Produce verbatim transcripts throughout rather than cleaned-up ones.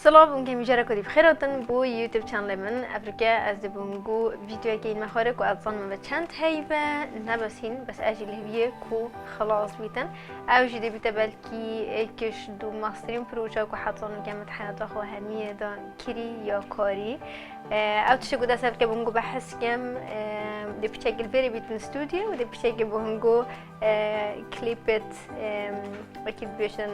Silav û hemî carekê dî bi xêr hatin bo YouTube channelê min. Evroke ez dibûm ku vîdeoyekê yên me xwarê ku ez zanim ve çend heyî be, nebes hîn, bes ez jî li hêviyê ku xilas bîtin. Ew jî dê bîte belkî êk ji du meztirîn proje ku heta nûke min di heyata xwe hemiyê de kirî ya karî. Ew tiştê ku dest pê bûm ku behs kem, dê piçekê li vêrê bîtin stûdyo û dê piçekê bo hingo, e, klîpêt, e, wekî dibêjin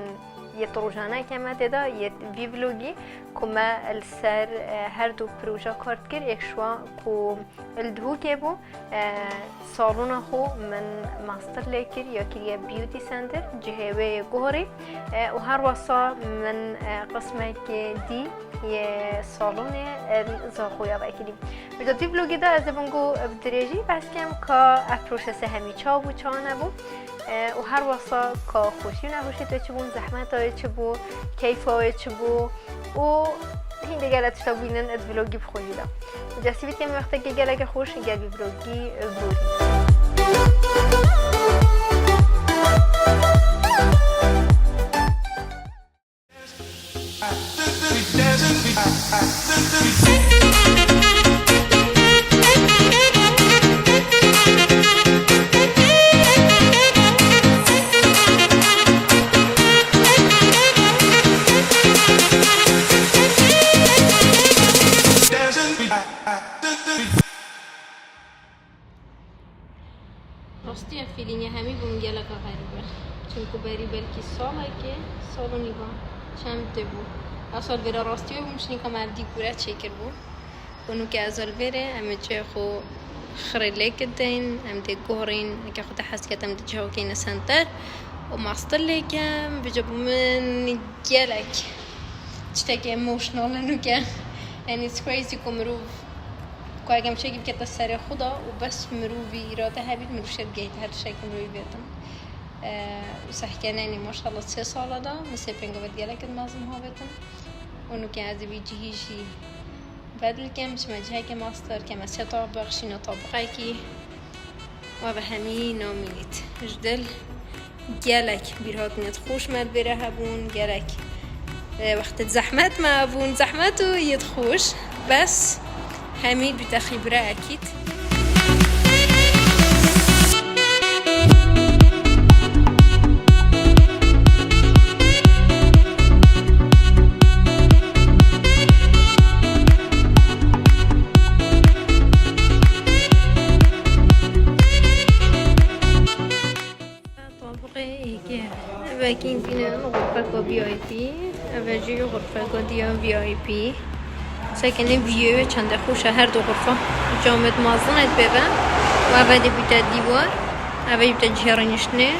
yê rojane ke me tê de, yê vî vlogî ku me li ser, e, her du proje kar dikir, êk ji wan ku li Dihokê bû, e, salona xwe min master lê kir, ya kiriye beauty center, cihê wê yê guherî, e, û her wesa min, e, qismekê dî yê salonê, e, li Zaxoya vekirî. Ji vî vlogê de ez dibûm ku bi dirêjî behs kem ka ev prosese hemî çawa bû, çawa nebû. E, û her wesa ka xweşî û nexweşî wê çi bûn, zehmeta wê çi bû, keyfa wê çi bû û hîndê gelek tişta bûyînin di vlogî bi xwe jî de. Ca sivît kem wextekê gelekê xweş, gel vî vlogî bûrî. Rastî ev fîlîngê hemî bo min geleka xerîb e. Çimku berî belkî salekê, sal û nîva çem tê bû. Ew sal vêre rastî wê bûm, şinîka me ev dîkore çêkiribû. Û nûke ez li vêrê, em ê cihê xwe xirê lê kidin, em dê guherîn, eke xwe te hez ket, em dê cihê xwe keyne center. Û master lê kem, vêca bo min gelek tiştekî emotional e nûke. Yanî it's crazy ku mirov Ku eger em tiştekî bikete serê xwe de û bes mirovî îrade hebît, mirov şêt gehît her tiştekî mirovî bêtin. Eee, û sehkene, yanî maşallah sê sala de min sê pêngavê gelekî mezin havêtin. Û nûke ez ê vî cihî jî bedil kem, biçime cihekê master, keme sê tabiq, şîne tabiqekî. Û ev hemî namînît. Ji dil gelek bîrhatinêt xweş me li vêre hebûn, gelek, e, wextêt zehmet me hebûn, zehmet û yêt xweş. Bes hemî bîte xîbre ekîd. Tabiqê êkê. Ev ekîn bînin xurfeka V I P. Ev jî xurfeka diya V I P. Sekene view çende xweş e her du xurfa. Camêt mezin e pê ve. Û ev dê bîte dîwar. Ev dê bîte cihê rêniştinê.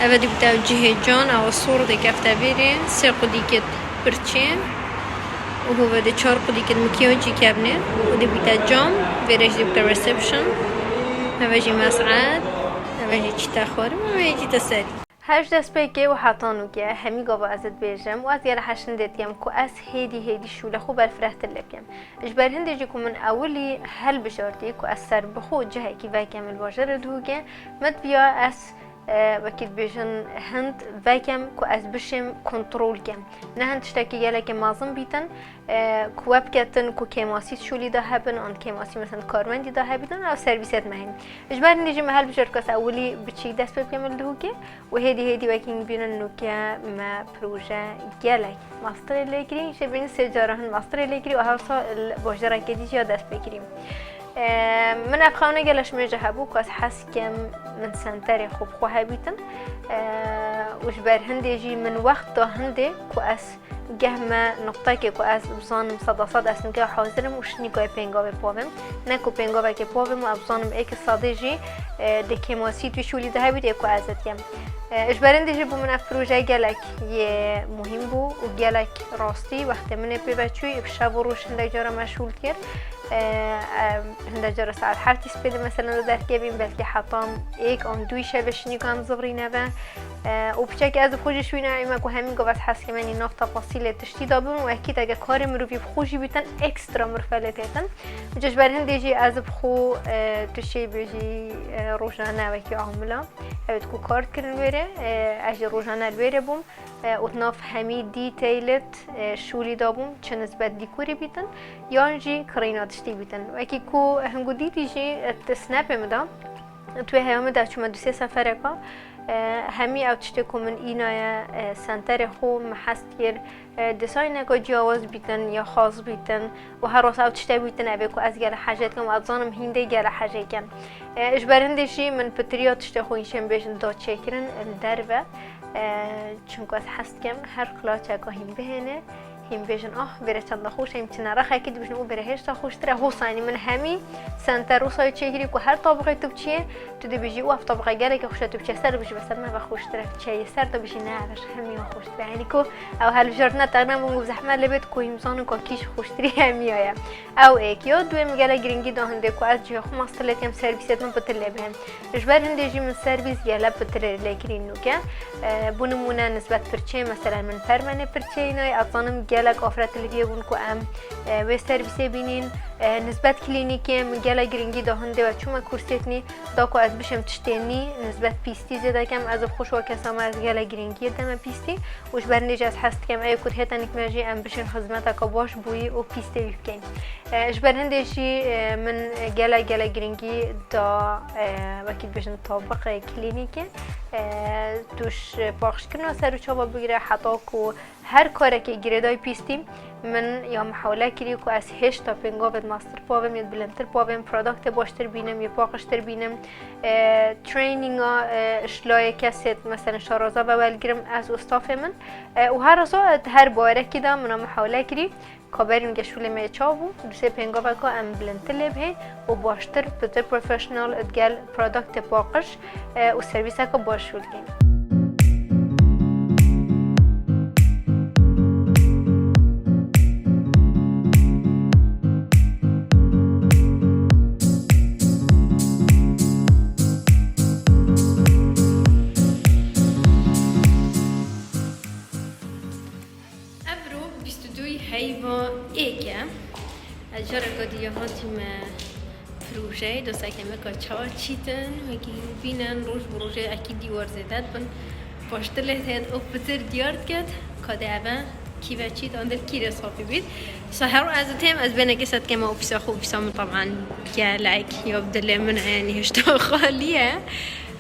Ev dê bîte cihê can, ew sor dê kefte vêrê. Sê qudîkêt pirçê. Û hove dê çar qudîkêt mikyajî kevnê. Û dê bîte cam. Vêrê jî dê bîte reception. Ev jî mes'ed. Ev jî çîte xwarin, ev jî çîte serî. Her ji destpêkê û heta nûke hemî gava ez dibêjim û ez gelek hişmendê dikim ku ez hêdî hêdî şûlê xwe berfirehtir lê bikim. Ji ber hindê jî ku min ewilî hilbijartî ku ez ser bi xwe cihekî vekem li bajarê Dihokê, min diviya ez, e, wekî dibêjin hind vekem ku ez bişêm kontrol kem. Ne hind tiştekî gelekî mezin bîtin, e, ku we biketin ku kêmasî şûlî de hebin, an kêmasî mesela karmendî de hebîtin, ew servîsêt me heyî. Ji ber hindê jî me hilbijart ku ez ewilî biçîk dest pê bikim li Dihokê û hêdî hêdî wekî bînin nûke me proje gelek masterê lê kirî, jê bînin sê cara hin masterê lê kirî û hewsa li bajarekê dî jî ya dest pê kirî. E, min ev xewne gelek ji mêje hebû ku ez hez kim min senterê xwe bi xwe hebîtin. E, û ji ber hindê jî min wext da hindê ku ez geh me nuqtekê ku ez bizanim seda sed ez nûke hazir im û şinî ku pêngavê pavim. Ne ku pêngavekê pavim û ez bizanim êk sedê jî, e, dê kêmasî tu şûlî de hebît ê ku ez dikem. E, ji ber hindê jî bo min ev proje gelek yê muhîm bû û gelek rastî wextê min ê pê ve çûyî, bi şev û roj hindek cara meşgûl kir. E, em, hinde cara saet heftî spêdê mesela li derkevîn, belkî hetan êk an dûyî şevê şinîkan zivrîne ve. E, û piçekî ez bi xwe jî şûyîna ê me ku hemî gava ez hez kemenî nav tefasîlê tiştî da bim û ekîd eke karê mirovî bi xwe jî bîtin ekstra mirfelê têtin. Ji ber hindê jî ez bi xwe, e, tu şê bêjî, e, rojane wekî amila. Ew ê ku kar dikirin wêrê, e, ez jî rojane li wêrê bûm. E, û di nav hemî detailed, e, şûlî dabûm, çi nisbet dîkorê bîtin, yan jî kirîna tiştî bîtin. Wekî ku hingû dîtî jî, e, di snapê min de, tu yê heya min de çûme du sê sefereka, e, hemî ew tiştê ku min înaye, e, senterê xwe, min hez dikir, e, desayneka ciyawaz bîtin ya xas bîtin û her rast ew tiştê bîtin, ev ê ku ez gele hejê dikim û ez zanim hîndê gele hejê kin. E, ji ber hindê jî min pitiriya tiştê xwe hîn şên bêjin da çêkirin li derve. E, çunku ez hez dikim her qilaçeka hîn bihêne, hîn bêjin, "Ah, vêre çenda xweş e, hîn çine rexekî," dibêjin, "Û vêre hêşta xweştir e." Hosa, yanî min hemî senter wisa çêkirî ku her tabiqê tu biçiyê, tu dibêjî, "Û ev tabiqe gelekî xweş e," tu biçe ser, dibêjî, "Bes ev me ve xweştir e." Çeyê ser tu bêjî, "Ne, ev hemî wan xweştir e." Yanî ku ew hilbijartina te ne bûn ku zehmet lê bêt ku hîn bizanin ku kî ji xweştirî hemiya ye. Ew êk ya. Duê min gele girîngî da hindê ku ez cihê xwe master lê dikem, servîsê min pitir lê bihên. Ji ber hindê jî min servîs gele pitir lê kirî nûke. E, bo nimûne nisbet pirçeyê, mesela min permenê pirçeyê nayê, ez zanim gelek afret li vê bûn ku em, e, wê servîsê bînîn. E, nisbet klînîkê min gele girîngî da hindê we çûme kursêtinî, da ku ez bişim tiştê nî, nisbet pîstî zêde kem, ez bi xwe ji wa kesa me ez gele girîngiyê deme pîstî û ji ber hindê jî ez hez dikem ê ku hêtenik me jî em bişin xizmeteka baş bûyî û pîstê wî bikeyn. E, ji ber hindê jî, e, min gele, gele girîngî da, e, wekî dibêjin tabiqê klînîkê. E, tu ji paqijkirina ser û çava bigire heta ku her karekê girêdayî pîstî, min ya mihewle kirî ku ez hêşta pêngavê di master pavim, yê di bilindtir pavim, produktê baştir bînim, yê paqijtir bînim, e, traininga, e, ji layê kesê, mesela şaraza ve welgirim ez û stafê min. E, û her rasa di her bawerekî de min ya mihewle kirî. Ka berî min ge şûlê me yê çawa bû, du sê pêngaveka em bilindtir lê bihên û baştir, pitir professional digel produktê paqij, e, û servîseke baş şûl kên. Evro bîst û duyê heyva êk e. Ez careka dî ya hatîme projeyê, dostekê me ka çawa çîtin, wekî hûn bînin, roj bi rojê ekî dîwar zêde dibin. Baştir lê têt û pitir diyar diket, ka dê eve kî ve çît, an dil kî rê safî bît. Sa her ez têm, ez bênekê set keme ofîsa xwe, ofîsa min taban gelek ya bi dilê min e, yanî hêşta xalî ye.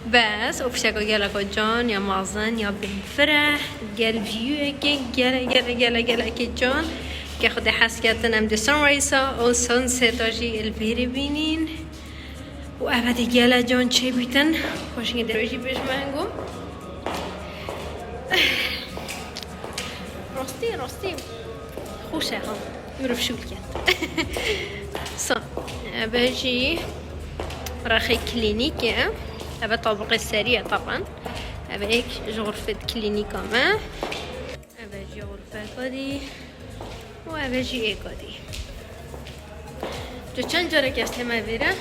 Bes, ofîseka geleka can ya mezin ya bêfireh, gel view-yekê gele, gele, gele, gelekê can. Ke Xwedê hez ketin em di sunrise-a û sunset-a jî li vêrê bînîn. Û eve dê gele can çêbîtin. Xweşîngê derê jî bêjme hengo. Rastî, rastî. Xweş e ha. Mirov şûl ket. Sa, eve jî rexê klînîk e. Eve tabiqê serî ye taban. Eve êk ji xurfê klînîka me. Eve jî xurfeka dî. Û eve jî êka dî. Tu çend carek ez tême vêre?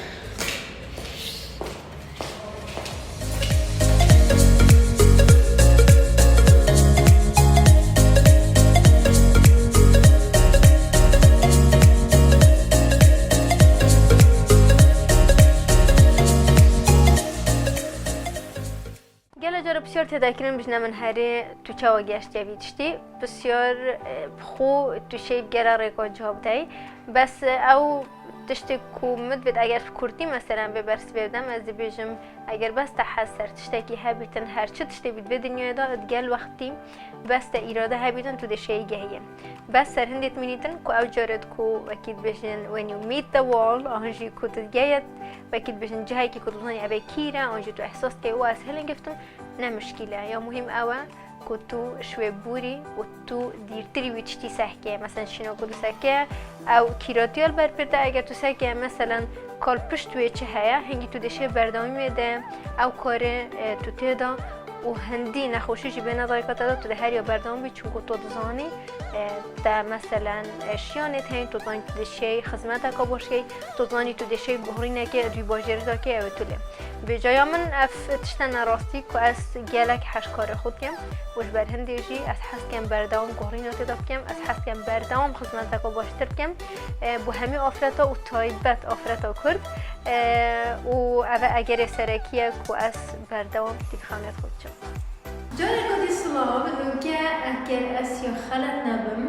Gele cara pisyar tê de kirin, bijne min herê tu çawa geştiye vî tiştî? Pisyar, e, bi xwe tu şêy gele rêka cihab dey. Bes, e, ew tiştê ku min divêt, eger bi kurtî, meselen, vê bersivê bidem, ez dibêjim, eger bes te hez ser tiştekî hebîtin, her çi tiştê bît vê dinyayê de, di gel wextî bes te îrade hebîtin, tu dê şêy gehiyê. Bes ser hindê dimînîtin ku ew caret ku wekî dibêjin, "When you meet the wall", an jî ku tu digehiyê, wekî dibêjin cihekî ku tu zanî ev ê kîr e, an jî tu ehsas dikey, "Wa ez hilingiftim", ne mişkîl e. Ya muhîm ew e ku tu ji wê bûrî û tu dîrtirî wî tiştî sehkê. Meselen, şîna ku tu sehkê, ew kîratiya li ber pê te, eger tu sehkê, meselen, kal pişt wê çi heye, hingî tu dê şê berdewamî wê de, ew karê, e, tu tê de û hindî nexweşî jî bêne dayika te de, tu dê her ya berdewam bî, çunku tu dizanî, e, te meselen, e, şiyanê heyî, tu dizanî tu dê şêy xizmeteka baş key, tu dizanî tu dê şêy guhrînekê di wî bajêrî de key, ew ê tu lê. Bi caya min ev tiştene rastî ku ez gelek hej karê xwe dikim û ji ber hindê jî ez hez dikim berdewam guhrîna tê de bikim, ez hez dikim berdewam xizmeteka baştir bikim, e, bo hemî afreta û taybet afreta Kurd, e, û ev e egerê serekî ye ku ez berdewam dî bi xewnê xwe diçim. Careka dî silav, nûke eger ez ya xelet nebim,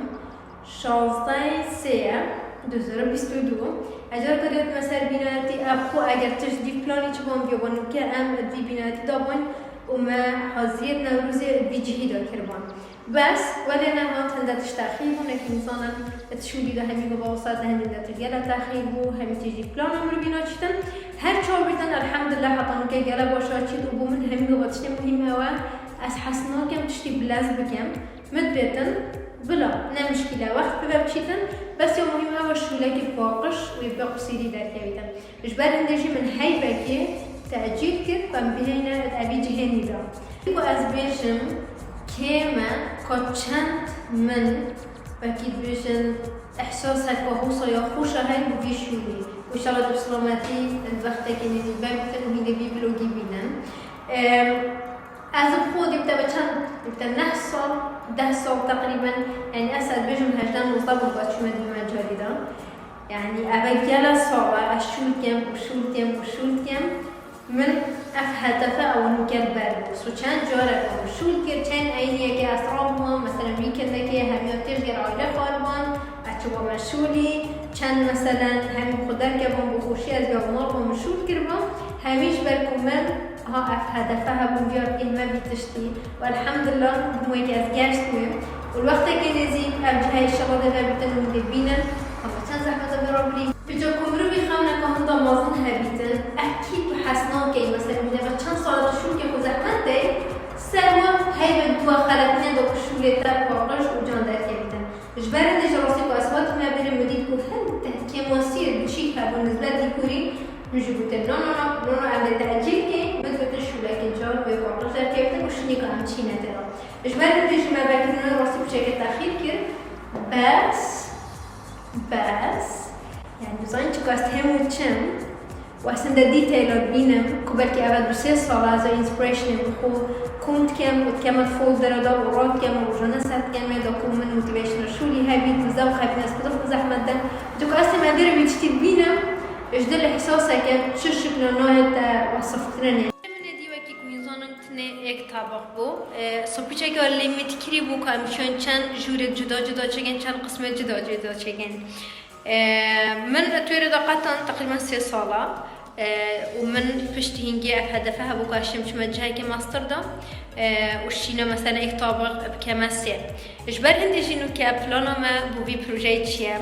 şazdeh sê ye, du hezar û bîst û du. Ez careka dî hatime ser bînayetî, ev xwe eger tişt dî planî çi ban biya, nûke em di vî bînayetî de bûn û me haziriyet Newrozê di vî cihî de kiribûn. Bes, welê nehat hinde tişt texîr bûn, wekî nizanin, di şûlî de hemî gava wisa de hemî de tu gele texîr bû, hemî tî jî plana min bîna çîtin. Her çawa bîtin, elhamdulillah, heta nûke gele başa çît û bo min hemî gava tiştê muhîm ew e, ez hez nakim tiştî bilez bikim. Min dibêtin, bila, ne mişkîl e, wext bibe biçîtin, bes ya muhîm ew e şûlekî paqij û yê bi qusîrî derkevîtin. Ji ber hindê jî min heybekê tecîl kir ku em bihêne di evî cihê nî de. Ku ez bêjim, kêm e ku çend min, wekî dibêjin, îhsaseke hosa ya xweş a heye bo vî şûlî. Û înşallah tu bi silametî li wextekî nêzîk vebitin û hîn dê vî vlogî bînin. Em, ez bi xwe dî bi te bi çend, dî bi te neh sal, deh sal teqrîben, yanî ez dibêjim hejdeh nozdeh bû ku ez çûme di vî mecarî de. Yanî ev e gele sal e, ez şûl dikim û şûl dikim û şûl dikim. Min ev hedefe ew nûke li ber bû. So çend carek min şûl kir, çend eyniyekê ez rabûm, meselen wîkendekê hemiya têj gel aîle xwaribûn, ez çûbûme şûlî, çend meselen hemî xwe derkevûm bo xweşî ez gel mal xwe min şûl kiribûm. Hemî ji ber ku min ha ev hedefe hebûn, viya heme vî tiştî. Û elhamdulillah, hûn wekî ez geşt me. Û li wextekê nêzîk ev cihê înşallah dê vebîtin û dê bînin. Ama çend zehmet e vê re birî. Piça ku mirovî xewneka hinda mezin hebîtin, ekîd tu hez nakey, mesela, min eve çend sal e tu şûlkê xwe zehmet dey, ser wan heybe dû xeletînê de ku şûlê te paqij û can derkevîtin. Ji ber hindê ji rastî ku ez hatime bêrim, min dît ku hin teh kêmasiyê biçîk hebûn nizbet dîkorî, min jî gotin, no, no, no, no, no, em ê tecîl keyn, min gotin şûlekê can wê paqij derkevîtin û şûlîka em çîne tê de. Ji ber hindê jî me vekirina rastî piçeke texîr kir, bes, bes, yanî zanî çiqas hemû çim û ez hinde dîteyla bînim ku belkî ev e du sê sal e ez inspirationê bi xwe kom dikem û dikeme foldera de û radikem û rojane ser dikeme da ku min motivational şûlî hebît, min zewq hebît, ez xwe di xwe zehmet de. Çiqas em ê vê tiştî bînim, ji dil îhsaseke çi şikla nayê te wesifkirinê. Min ê dî wekî ku însanan Tinê êk tabiq bû. E, sopiçeke limît kirî bû ku em şûn çend jûrê cuda cuda çêkin, çend qismê cuda cuda çêkin. E, min tu wê rê de qetan teqrîben sê sala. E, û min piştî hingê ev hedefe hebû ku ez şêm çime cihekê master de. E, û şîne mesela êk tabiq bikeme sê. Ji ber hindê jî nûke plana me bo vî projeyê çi ye?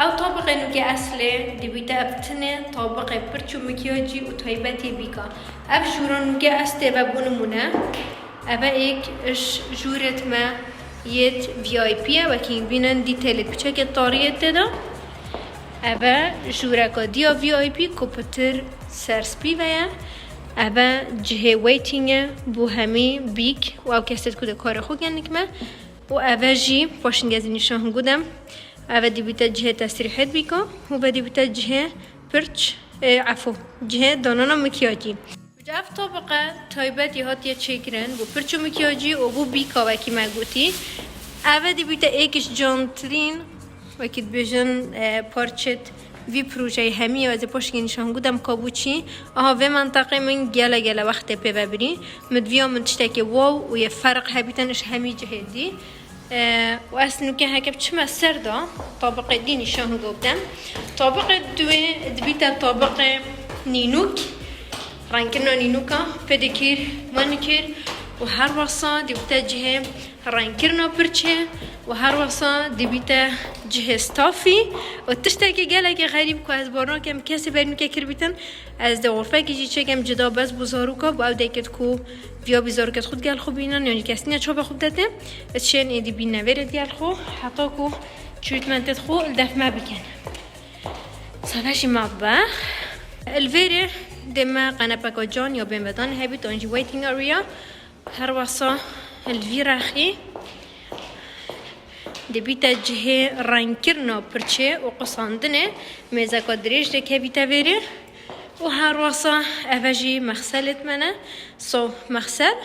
Ew tabiqê nûke eslê dibîte ev tinê tabiqê pirç û mikyacî û taybetê bîka. Ev jûra nûke ez tê ve bo nimûne. Ev e êk ji jûrêt me yêt V I P ye, wekî bînin dîtelê piçekê tariyê tê de. Ev e jûreka diya V I P ku pitir ser spî ve ye. Ev e cihê waiting e bo hemî bîk û ew kesêt ku dê karê xwe genik me. Û ev e jî paşîn gezî nîşan hingû dem. Ev e dibîte cihê tesrîhêt bîka û ve dibîte cihê pirç, e, efo, cihê danana mikyacî. Ji ev tabiqe taybetî hatiye çêkirin bo pirç û mikyacî û bo bîka wekî me gotî. Ev e dibîte êk ji cantirîn, wekî dibêjin, e, parçêt vî projeyê hemî ye, ez ê paşî nîşan hingû dem ka bû çî. Aha vê menteqê min gele gele wextê pê ve birî. Min diviya min tiştekê wow û yê ferq hebîtin ji hemî cihê dî. E, û ez nûke heke biçime ser de, tabiqê dî nîşan hingû bidem. Tabiqê duwê dibîte tabiqê nînûk, rengkirina nînûka, pedikîr, manikîr û her wesa dibîte cihê rengkirina pirçê û her wesa dibîte cihê stafî û tiştekî gelekî xerîb ku ez bawer nakim kesê berî nûke kiribîtin. Ez dê xurfekî jî çêkim cida bes bo zaroka, bo ew dêkêt ku viya bî zarokêt xwe digel xwe bînin, yanî kes nîne çavê xwe bidetê. Ez şên êdî bîne vêrê digel xwe, heta ku treatmentêt xwe li def me bikin. Save jî me bibe. Li vêrê dê me qenepeka can ya bên vedan hebît, an jî waiting area. Her wesa li vî rexî dibîte cihê rengkirina pirçê û qusandinê, mêzeka dirêj dikevîte vêrê û her wesa eve jî mexselê me ne. So mexsel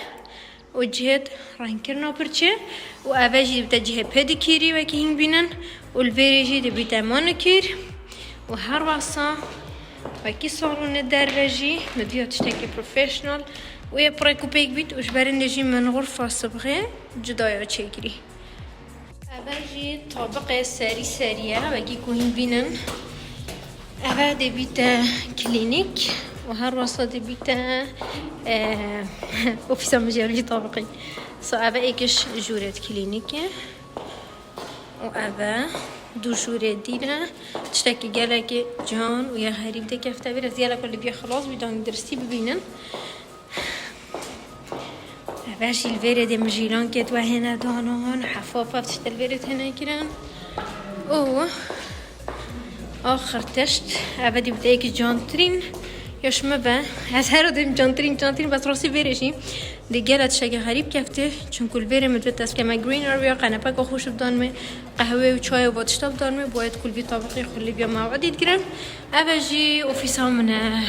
û cihê rengkirina pirçê û eve jî dibîte cihê pedikîrî wekî hîn bînin û li vêrê jî dibîte manikîr û her wesa wekî salonê derve jî min diya tiştekî professional û yê pirêk û pêk bît û ji berindê jî min xurfa sibxê cuda ya çêkirî. Eve jî tabiqê serî serî ye, wekî ku hîn bînin. Eve dê bîte klînîk û her wesa dê bîte, e, ofîsa min jî vî tabiqî. So eve êkiş jûrê di klînîkê û eve du jûrê dî ne. Tiştekî gelekî can û ya xerîb dê kefte vêrê. Ez gelek li vê xilas bî, danî diristî bibînin. Eve jî li vêrê dê mijîlankê di wehêne danan, hefa pef tiştê li vêrê têne kirin. Û axir tişt, eve dî bi teyekî cantirîn, ya ji min be. Ez her dêm cantirîn, cantirîn, bes rastî vêrê jî dê gela tiştekî xerîb keftê. Çunku li vêrê min divê test keme green area, qenepeka xweş bidan me, qehwê û çayê û va tişta bidan me, boyet ku li vî tabiqê xwe li vîya mewedî digirin. Eve jî ofîsa min e.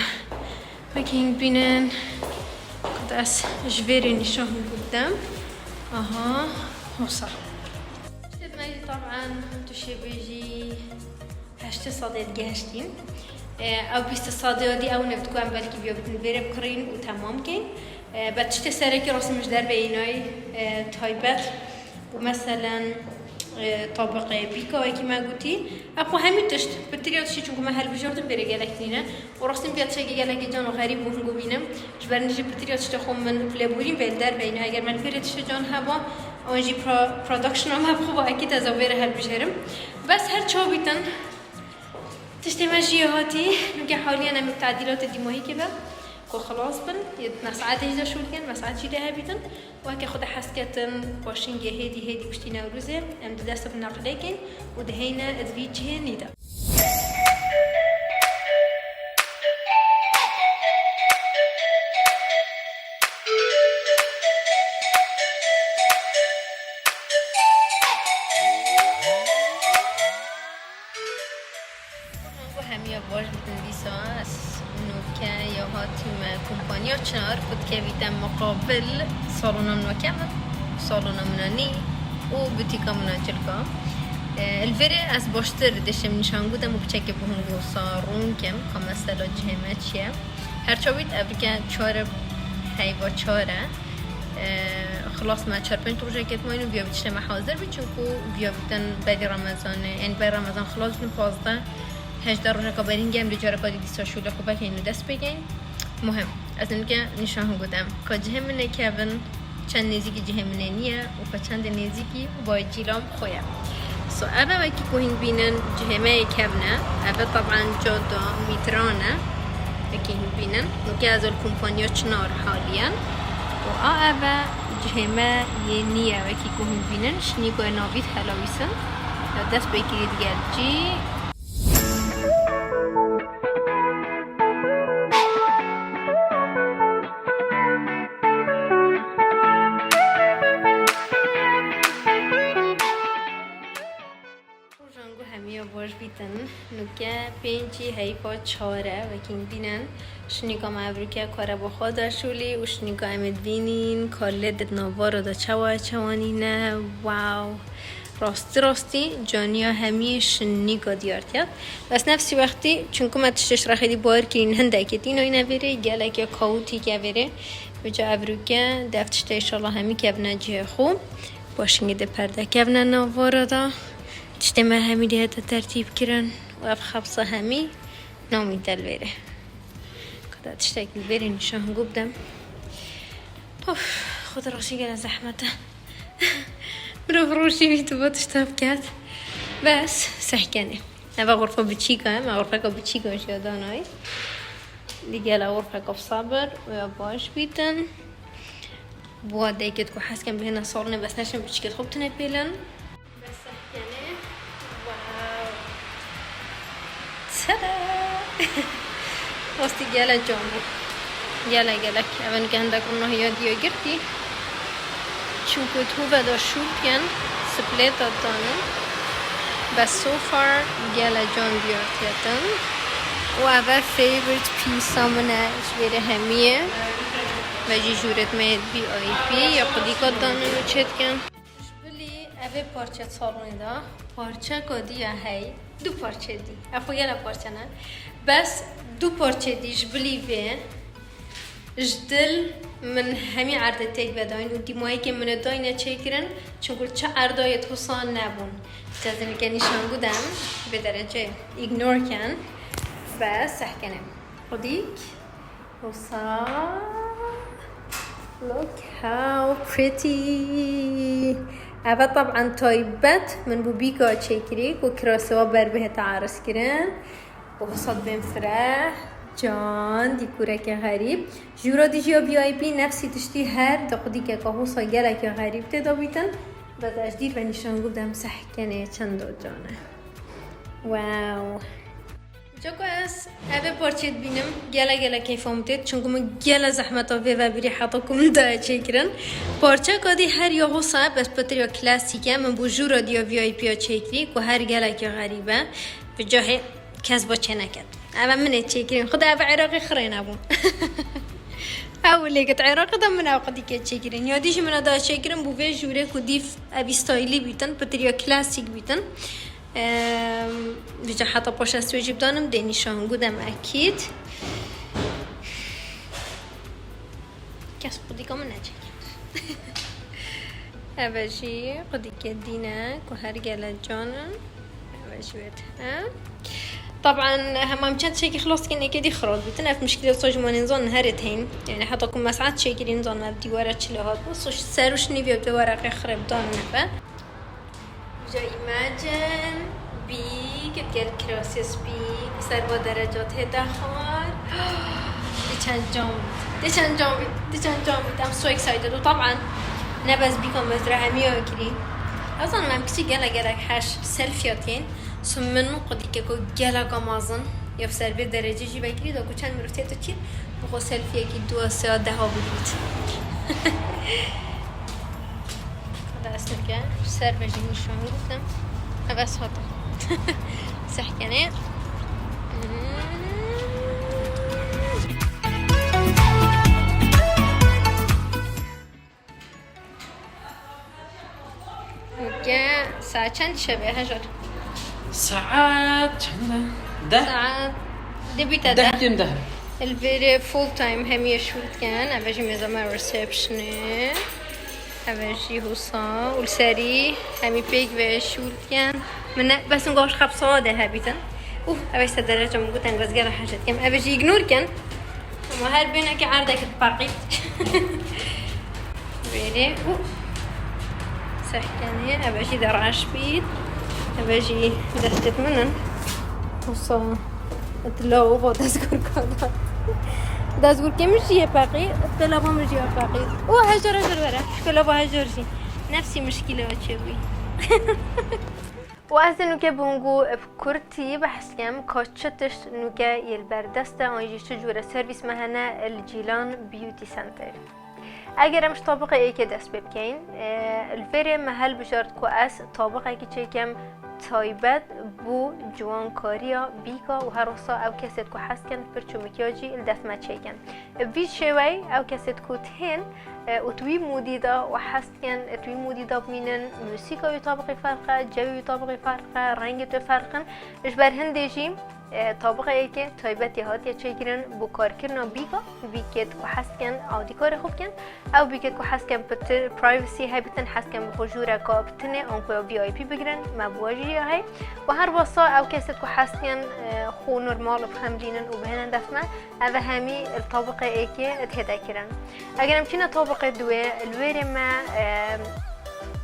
Wekî hîn bînin, qet ez ji vêrê nîşan hûn bidem. Aha, hosa. Tiştê me jî taban tu şêbêjî heştê sedê digehiştîn. E, ew bîst sedê ya dî ew ne ku em belkî biya bitin vêrê bikirîn û temam keyn. E, be tiştê serekî rastî min ji derve înayî, e, taybet. û meselen, e, tabiqê bîka wekî me gotî. Ev xwe hemî tişt, pitir ya tiştê çunku me hilbijartin vêrê gelek nîne. Û rastî min vêya tiştekî gelekî can û xerîb û hingû bînim. Ji ber jî pitir ya tiştê xwe min lêborîn vê li derve îne. Eger me li vêrê tiştê can heba, ewan jî pro-, productiona me bi xwe ba ekî teza vêrê hilbijêrim. Bes her çawa bîtin, tiştê me jî hatî, nûke haliyan em li tedîlatê dîmahîkê be, ku xilas bin, yê me saetê jî de şûl kin, me saet jî de hebîtin. Weke xwe de hez ketin, paşingê hêdî hêdî piştî Newrozê, em di dest bi neqlê kin û dihêne di vî cihê nî de. Ku hemiya baş bitin dîsa, ez nûke ya hatîme kompanya Çinar, ku dikevîte miqabil salona nûke min, salona min a nî û butîka min a cilka. E, li vêrê ez baştir dişim nîşan gutem û piçekê bi hûn gosa rûn kim, ka mesela cihê me çi ye. Her çawît evrike çar e, heyva çar e. E, xilas me çar pênc rojekê dimayîn û viya vî tiştê me hazir bî, çunku viya vîtin berî Remezanê, ên ber Remezan xilas bîn pazdeh, hejdeh rojeka berî hingê em dê careka dî dîsa şûlê xwe vekeyn û dest pê keyn. Muhim, ez nûke nîşan hûn gutem. Ka cihê min ê kevin, çend nêzîkî cihê min ê nîye û ka çendê nêzîkî bayê cîlan xwe ye. So, eve wekî ku hîn bînin cihê me yê kevne. Eve taban cada mîtran e. Wekî hîn bînin. Nûke ez li kompanya Çinar haliyen. Û a eve cihê me yê nî ye wekî ku hîn bînin. Şinîka navî helawîsin. Ya dest pê kirî digel cî. Rojan ku hemiya baş bîtin. Nûke pêncî heyfa çar e, wekî hîn bînin. Şinîka me evroke kareba xwe da şûlî û şinîka em ê dibînîn ka lê di navara de çawa çawanî ne. Wow! Rastî rastî caniya hemiyê şinîka diyar ket. Bes nefsî wextî, çunku me tiştê ji rexê dî bar kirîn hindekê tînayne vêrê, geleke kaotîk e vêrê. Vêca evroke dev tiştê înşallah hemî kevne cihê xwe. Paşingê dê perde kevne navara de. Tiştê me hemî dê hete tertîb kirin û ev xebsa hemî namîte li vêrê. Qeda tiştek li vêrê nîşan hûn bidem. Of, xwe de rastî gele zehmet e. Mirov rojî wî tu bo tişta biket. Bes, sehkenê. Eva xurfa biçîka e, me xurfeka biçîka jî ya danayî. Digel a xurfeka bi sabir û ya baş bîtin. Bo wa deyket ku hez ken bihêne salonê bes neşin biçîkê xwe bitine pêlin. Bes sehkenê. Wow. Tada! Rastî gele can bû. Gele gelek. Ev nûke hindek rûnahiya diya girtî. Ku tu veda şûr ken, splêta danin. Bes so far gele can diyar ketin. Û ev e favorite pîsa min e, ji vêrê hemiyê. Ve jî jûret me yê V I P ya xwedîka danin û çêdikin. Ji bilî ev ê parçe salonê de parçeka diya hey, du parçe dî. Ev xwe gele parçe ne. Bes du parçe dî ji bilî vê. Ji dil min hemî erdê têk vedayîn û dîmayekê min e dayne çêkirin, çunku çi erdayê wisa nebûn. Tezinike nîşan gudem, vê derece ignore ken, bes sehkenê. Xwedîk, wisa, look how pretty. Eve tab'en taybet min bû bîka çêkirî ku kirasê wa ber bihête erizkirin. Û wisa dibên fireh, can, dîkoreke xerîb. Jûra dijî ya V I P nefsî tiştî her di xwedîkeka wisa geleke xerîb tê de bîtin. Bes ez ji dîr ve nîşan gudem sehkenê çendo can e. Wow. Cako ez eve parçê dibînim, gele gele keyfa min têt, çunku min gele zehmeta vê vebirî heta ku min daye çêkirin. Parçeka dî her ya wisa e, bes pitir ya klasîk e, min bû jûra diya V I P ya çêkirî, ku her geleke xerîb e. Bi cahê kes ba çê neket. Eve min ê çêkirin. Xwedê eve Iraqê xirê nebû. Ew lê ket Iraqê de min ew xwedî ket çêkirin. Ya dî jî min e da çêkirin bû vê jûrê ku dîv evî stylî bîtin, pitir ya klasîk bîtin. Em, vêca heta paşa ez wê jî bidanim, dê nîşan gudem ekîd. Kes xwedîka min neçêkir. Eve jî xwedîkê dîne ku her gele can in. Eve jî wê tine. Tab'en hema em çend tiştekî xilas dikin, êkê dî xirab dibîtin. Ev mişkîlê wisa ji me nêzan herê tên. Yani heta ku me saet çêkirî nizan ev dîwara çi lê hat bû. So ser û şinî vê waraqê xirab dan nebe. Vêca imagine bîk, digel kirasê spî, ser va dereca tê de xwar. Dê çend can bît, dê çend can bît, dê çend can bît. I'm so excited. Û tab'en ne bes bîka me zira hemiya kirî. Ez zanim em kiçî gele gelek heş selfie tên. So min xwedîkeko geleka mezin ya ser vê derecê jî vekirî da ku çend mirov tê tu çî, bi xwe selfiyekî dua sêya deha bigirît. Desteke ser ve jî nîşan giftim. Heves hate. Sehkenê. Ke saet çend şevê hejar? Saet çend e? Deh? Saet dibîte deh. Deh kêm deh. Li vêrê full time hemiye şûl dikin. Eve jî mêza me receptionê. Eve jî husa û li serî hemî pêk ve şûl dikin. Min ne, bes min goş xep sawa de hebîtin. Ûh, eve işte dereca min gotin, ez gera hejt dikim. Eve jî ignore kin. Ama her bênekê erdekê dipeqît. Vêrê û sehkenê, eve jî de reş bît. Eve jî destêt min in. Wisa di lawova dezgurka de. Dezgurkê min jî yê peqî, di lava min jî yê peqî. Û hejar hejar were, şkolava hejar jî. Nefsî mişkîle çêbûyî. Û ez ê nûke bi hûn gu bi kurtî behs kem ka çi tişt nûke yê li ber dest e, an jî çi cûre servîs me hene li Cîlan Beauty Center. Eger em ji tabiqê êkê dest pê bikeyin, e, li vêrê me helbijart ku ez tabiqekî çêkem taybet bo ciwankariya bîka û her wisa ew kesêt ku hez dikin pirç û mikyajî li dest me çêkin. Bi vî şêweyî ew kesêt ku tên, e, û tu wî modî de û hez dikin, e, tu wî modî de bimînin, musîka wî tabiqî ferq e, cewê wî tabiqî ferq e, rengê wî ferq in. Ji ber hindê jî, e, tabiqê êkê taybetî hatiye çêkirin bo karkirina bîka, bîkêt ku hez dikin alîkarê xwe bikin. Ew bîkêt ku hez dikin pitir privacy hebîtin, hez dikin bi xwe jûreka bi tinê, anku ya V I P bigirin, me bi we jî ya hey. Û her wisa ew kesêt ku hez dikin, e, xwe normal bixemilînin û bihênin dest me, ev hemî li tabiqê êkê tê de kirin. Eger em çîne tabiqê duwê, li wêrê me, e,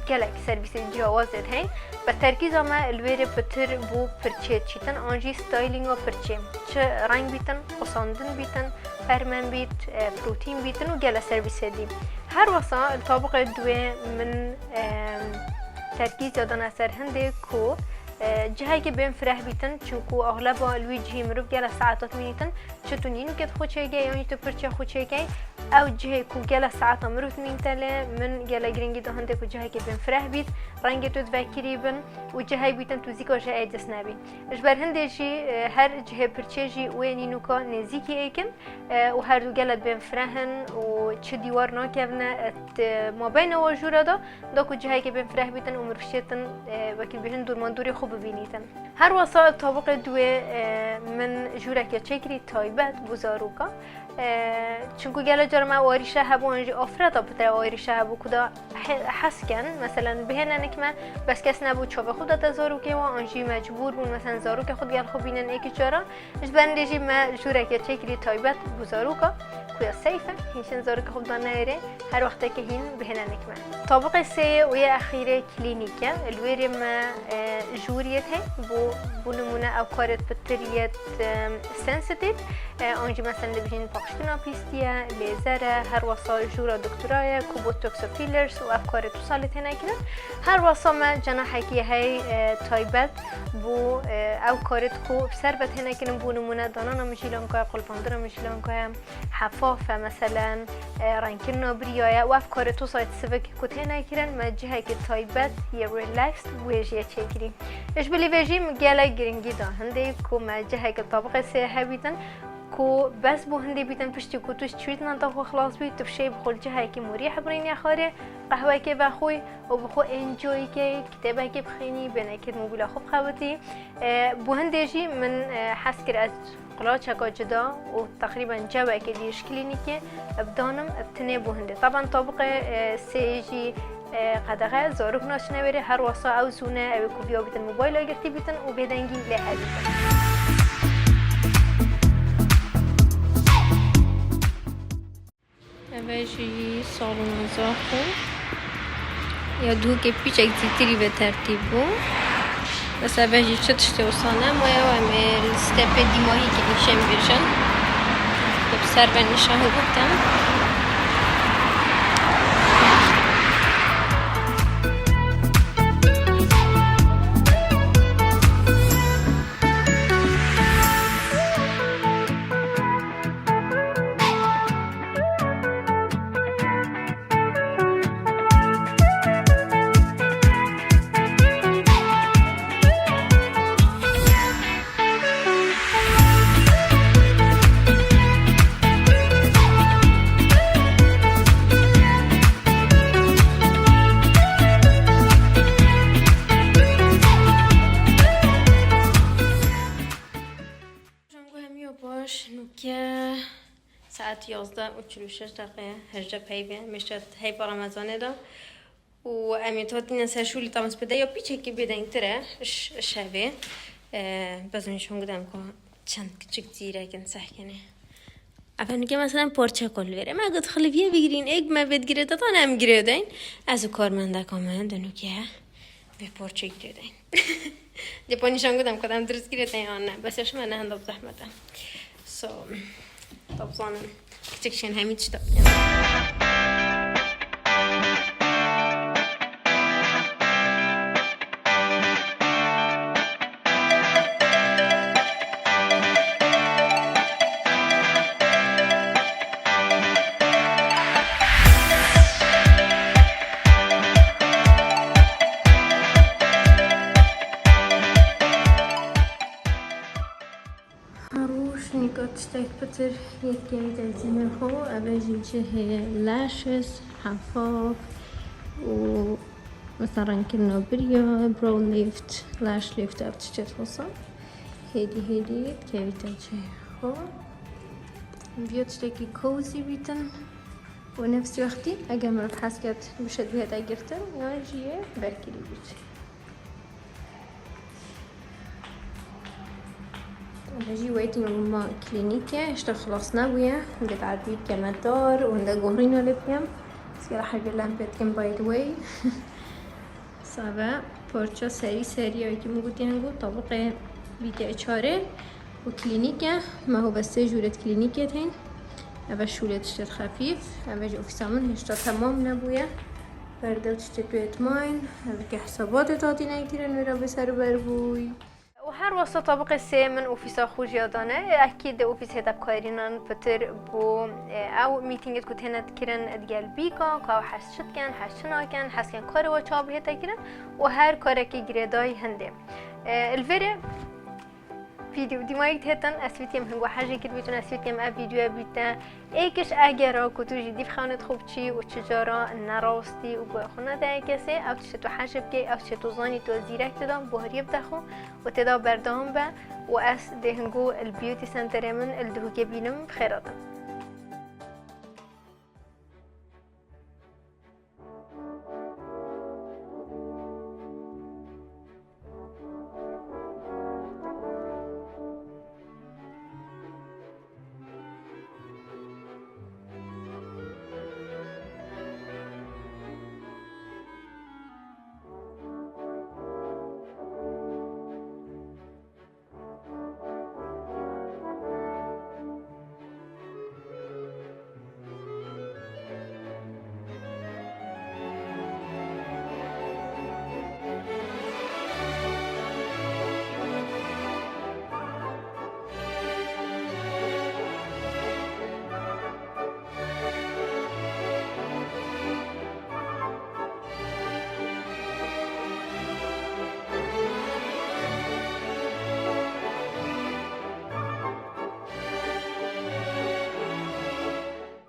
gelek servîsên ciyawazê heyî. Bes terkîza me li wêrê pitir bo pirçê çîtin an jî stylinga pirçê. Çi reng bîtin, qusandin bîtin, permen bît, e, protîn bîtin û gele servîsê dî. Her wisa li tabiqê duwê min, e, terkîza dana ser hindê ku, e, cihekê bên fireh bîtin, çunku axleba li wî cihî mirov gele saeta dimînîtin, çi tu nînûkê xwe çêkey, yan jî tu pirçê xwe çêkey, Ew cihê ku gelek saeta mirov dimînte lê, min gelek giringî da hindê ku cihekê binfireh bît, rengê tu divekirî bin û cihek bîtin tu zîka ji ê dest nebî. Ji ber hindê jî, e, her cihê pirçê jî wê nînûka nêzîkî êk in, e, û her du gelek binfireh in û çi dîwar nakevine, e, di mabeyna wan jûra de, da ku cihekê binfireh bîtin û mirov şêtin, e, wekî bêjin dûrmandûrê xwe bibînîtin. Her wesa tabiqê duê, e, min jûreke çêkirî taybet bo zaroka. E, çinku gelek cara me ew arîşe hebû, an jî afireta pitre ew arîşe hebû ku da he-, hez ken, meselen, bihêne nik me, bes kes nebû çavê xwe date zarokê wan, an jî mecbûr bûn, meselen, zarokê xwe digel xwe bînin êkî cara. Ji ber hindê jî me jûreke çêkirî taybet bo zaroka, ku ya safe e, hîn şên zarokê xwe bidan neyêrê, her wextekê hîn bihêne nik me. Tabiqê sê yê û yê exîrê klînîk e. Li wê rê me, e, jûriyê tê bo, bo nimûne ew karê pitir yê, e, sensitive, e, an jî meselen dibêjin paqijkirina pîstiye, lêzer e, her wesa jûra doktora ye, ku botox û fillers û ev karê tu salê têne kirin. Her wesa me cenahekî hey, e, taybet bo, e, ew karê ku bi ser ve têne kirin, bo nimûne danana mijîlankaya, qulpandina mijîlankaya, hefaf e, meselen, e, rengkirina biriya ye û ev karê tu sayt sivik ku têne kirin, me cihekî taybet yê relaxed wê jî yê çêkirî. Ji bilî vê jî min gelek giringî da hindê ku me cihekî tabiqê sê hebîtin ku bes bo hindê bîtin piştî ku tu ji treatmenta xwe xilas bî, tu bi şêy bi xwe li cihekî morîh birînî xwarê, qehwekê vexwî û bi xwe enjoy key, kitêbekê bixwînî, bênekê mobîla xwe bixebitî. E, bo hindê jî min, e, hez kir ez qulaçeka cida û teqrîben cewekê dî ji klînîkê bidanim, bi tinê bo hindê. Taban tabiqê, e, sê jî, e, qedexe, zarok naçine wêrê, her wesa ew zû ne, ew ê ku viya bîtin mobayla girtî bîtin û bêdengî lê hebîtin. Eve jî salona zaxo ya dûkê pîçek zîtirî ve tertîb bû. Bes eve jî çi tiştê wisa ne, ma ew em ê li stepê dîmahî kî nîşen bêjin. Bi ser ve nîşan gurtin. Jango hemiya baş, nûke saet yazdeh û çil û şeş deqe, hejdeh peyve, mêşet heyva Remezanê de. Û em ê hatine ser şûlî tamspede ya pîçekî bêdengtir e, iş, iş hevê. E, bezin şûn gidem ku çend kiçik zîrekin sehkenê. Ev nûke mesela parçe kol vêre. Me got xiliviyê bigirîn, êk me vê digirê te tan em girê deyn. Ez û karmendeka me dinûke vê parçe girê deyn. Dê pa nîşan gudem ku em dirist girê deyn an ne. Bes ya şime ne henda bi zehmet e. So, tabzanin. Kiçik şên hemî tişta. Her roj nîka tiştek pitir yekê dezînê xwe, ev e jî cihê lashes, hefaf û mesela rengkirina biriya, brow lift, lash lift, ev tiştê dixwazin. Hêdî hêdî dikevîte cihê xwe. Viya tiştekî cozy bîtin û nefsî wextî eger mirov hez ket bişêt bihête girtin, yan jî yê berkirî bît. Ev jî waiting room a klînîkê, hişta xilas nebûye. Hindê bi erdî dikeme dar û hindê guherîna lê bikem. Sigara heybê lempê dikim, by the way. Save parça serî serî ya wekî min gotiye, hingû tabiqê vî tê çarê û klînîk e. Me hove sê jûret klînîkê tên. Eve şûlê tiştêt xefîf. Eve jî ofîsa min hişta temam nebûye. Perde û tiştê pêt mayîn, ev ke hesabatê tatî nekirin, wê re bê ser û ber bûy. Û her wesa tabiqê sê min ofîsa xwe jî ya dane. Ekî di ofîsê de bi karînan pitir bû, e, ew mîtîngê ku têne dikirin digel bîka, ku ew hez çi dikin, hez çi nakin, hez ken karê we çawa bihête kirin û her karekî girêdayî hindê. E, li vêrê vîdeo dîmayî dihêtin, ez fîtiyêm hingo hejê kiribîtin, ez fîtiyêm ev vîdeoya bîte. Êkiş egera ku tu jî dîv xewnê xwe biçî û çi cara nerastî û guhê xwe nede kesê, ew tiştê tu hejê bikê, ew tiştê tu zanî tu zîrek tê de, buhariyê bide xwe û tê de berdewam be û ez dê hingo li beauty centerê min li Duhokê bînim, bi xêr hatin.